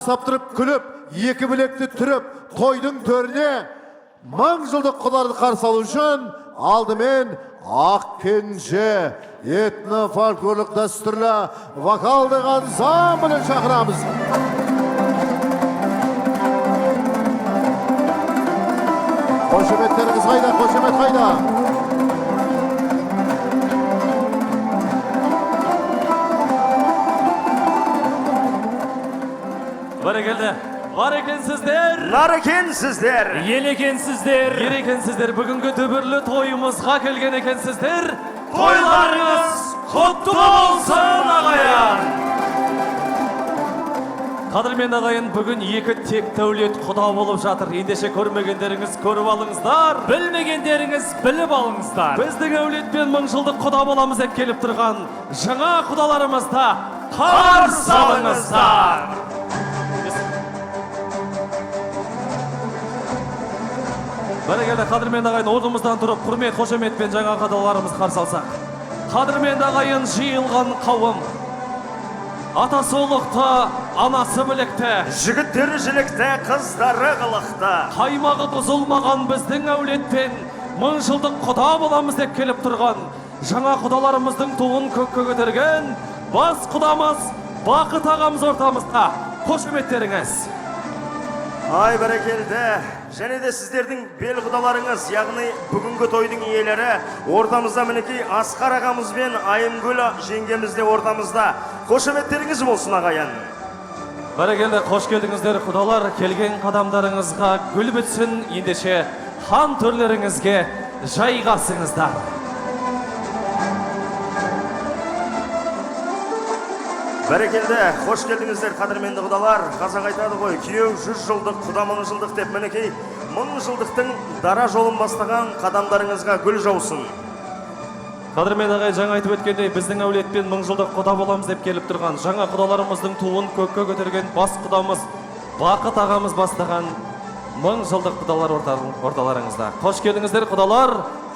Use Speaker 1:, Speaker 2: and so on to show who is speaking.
Speaker 1: Саптырып күліп, екі білекті түріп, тойдың төріне мың жылдық құдаларды қарсы алу үшін алдымен Ақкенже этно фольклорлық дәстүрлі вокалдық ансамблін шақырамыз. Қошеметтеріңіз қайда? Қошемет қайда?
Speaker 2: Бәрекелді. Бар екенсіздер.
Speaker 3: Нар екенсіздер.
Speaker 2: Ел екенсіздер. Ер екенсіздер. Бүгінгі дүбірлі тойымызға келген екенсіздер. Тойларыңыз құтты болсын, ағайын. Қадірменді ағайын, бүгін екі тек дәулет құда болып жатыр. Ендеше көрмегендеріңіз көріп алыңыздар.
Speaker 4: Білмегендеріңіз біліп алыңыздар.
Speaker 2: Біздің әулетпен мың жылдық құда боламыз деп келіп тұрған жаңа құдаларымызды қарсы алыңыздар. Бәрекелді, қадірменді ағайын, орнымыздан тұрып, құрмет қошеметпен жаңа құдаларымызды қарсы алсақ. Қадірменді ағайын, жиылған қауым. Атасы ұлықты, анасы білікті.
Speaker 3: Жігіттері жілікті, қыздары қылықты.
Speaker 2: Қаймағы бұзылмаған біздің әулетпен мың жылдық құда боламыз деп келіп тұрған жаңа құдаларымыздың туын көкке көтерген бас құдамыз Бақыт ағамыз ортамызда. Қошеметтеріңіз.
Speaker 3: Ай, бәрекелді. Және де сіздердің бел құдаларыңыз, яғни бүгінгі тойдың иелері ортамызда, мінекей, Асқар ағамыз бен Айымгүл жеңгеміз де ортамызда. Қошеметтеріңіз болсын, ағайын.
Speaker 2: Бәрекелді, қош келдіңіздер, құдалар. Келген қадамдарыңызға гүл бітсін. Ендеше хан төрлеріңізге жайғасыңыздар.
Speaker 3: Бәрекелді, қош келдіңіздер, қадірменді құдалар. Қазақ айтады ғой, күйеу 100 жылдық, құда мың жылдық деп. Мінекей, мың жылдықтың дара жолын бастаған қадамдарыңызға гүл жаусын.
Speaker 2: Қадірмен ағай, жаңа айтып өткендей, біздің әулетпен мың жылдық құда боламыз деп келіп тұрған жаңа құдаларымыздың туын көкке көтерген бас құдамыз Бақыт ағамыз бастаған мың жылдық құдалар орталарыңызда. Қош келдіңіздер, құдалар.